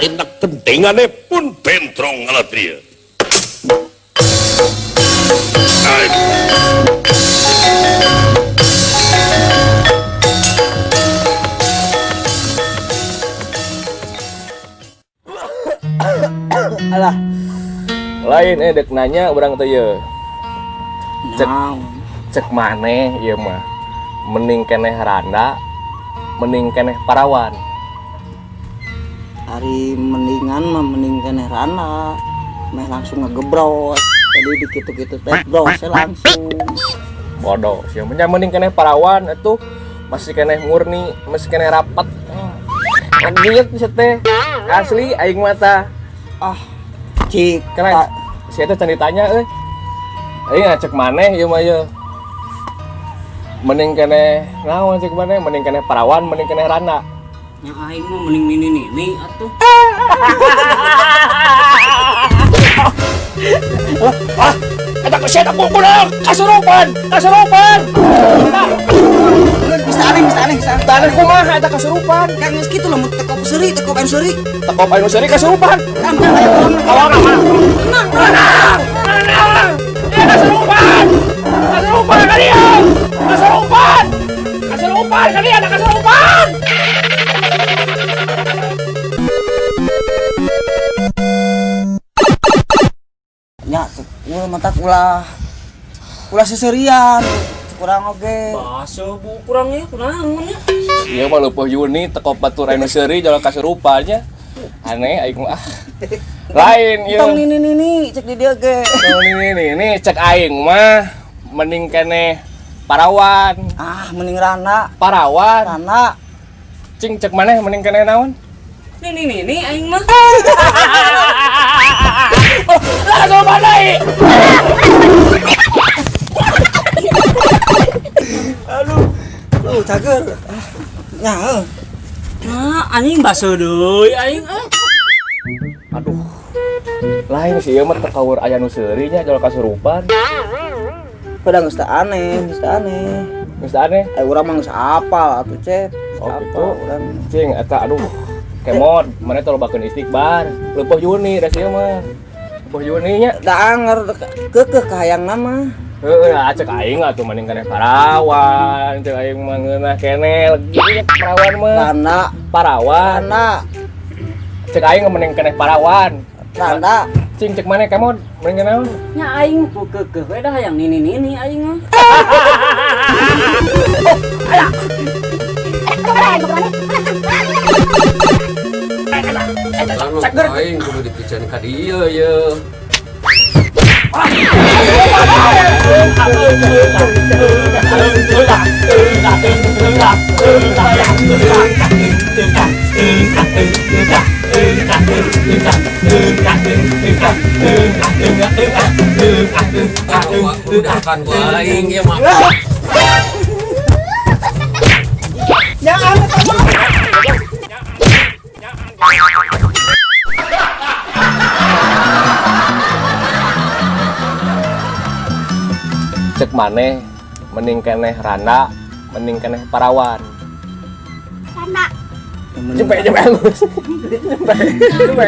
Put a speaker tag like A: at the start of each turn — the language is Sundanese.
A: Enak tendengane pun bentrong ngaladria.
B: Alah. Lain dek nanya urang teh ye. Cek cek maneh ieu mah. Mending keneh randa, mending keneh parawan.
C: Ari mendingan mah mending keneh randa. Meh langsung ngegebrot. Jadi dikitu-kitu teh brosnya langsung.
B: Bodoh sih. Mending keneh parawan itu masih keneh murni, masih keneh rapat. Lanjut bisa teh. Asli aing mata.
C: Ah, cik.
B: Karena si eta can ditanya euy. Aing cek maneh ieu mah ieu. Mending keneh naon cek maneh, mending keneh parawan, mending keneh randa.
D: Nya aing mah mending nini-nini atuh.
B: Ah, eta ka sia kukulang kasurupan, kasurupan.
C: Bisa aneh, bisa aneh, bisa aneh.
B: Tanah kumaha eta kasurupan?
C: Kan geus kitu lamun tekop seuri, tekop anu seuri.
B: Tekop anu seuri kasurupan.
C: Kan kan aya urang.
B: Awang mana? Menang, menang. Ya kasurupan. Kasurupan kalian. Kasurupan. Kasurupan kalian, kasurupan.
C: Nya cek ulah matak ulah ulah seserian. Cek urang oge.
D: Baso bu kurang ya, kurang ya.
B: Ieu mah leupuh Yuni tekop batur anu seuri jalan kasurupannya. Aneh aing mah. Lain ieu.
C: Tong nini nini cek di dieu ge.
B: Tong nini nini cek aing mah mending keneh parawan.
C: Ah, mending randa.
B: Parawan.
C: Randa.
B: Cing cek maneh mending keneh naon?
D: Nini nini aing mah.
B: Lah kasurupan deui.
C: Aduh. Tuh, cager. Nya, heuh.
D: Nah, anjing baso deui aing ah.
B: Aduh. Lain sih ieu mah teu kaur aya nu seuri nya jual kasurupan.
C: Pada geus teu aneh, geus teu aneh.
B: Geus teu aneh.
C: Urang mah geus apal atuh, Cep.
B: Oh,
C: Apal
B: gitu.
C: urang.
B: Cing eta aduh. Kemod, mana teh lobakeun istighbar. Leupuh Yuni da sieun mah. Leupuh Yuni nya.
C: Da anger keukeuh kahayangna mah.
B: Heeh, cek aing atuh mending keneh parawan, cek aing mah ngeunah keneh legi parawan mah.
C: Randa,
B: Parawan.
C: randa,
B: Cek aing mending keneh parawan.
C: randa.
B: Cing cek maneh kemod mending naon?
D: Nya aing mah keukeuh we dah hayang nini nini aing mah.
B: Cager.
E: Aing kudu dipiceun ka dieu ye. Udah kan ku aing ieu mah.
B: Cek maneh mending keneh randa, mending keneh parawan.
F: Randa.
B: Jempe jempe halus. Jempe jempe.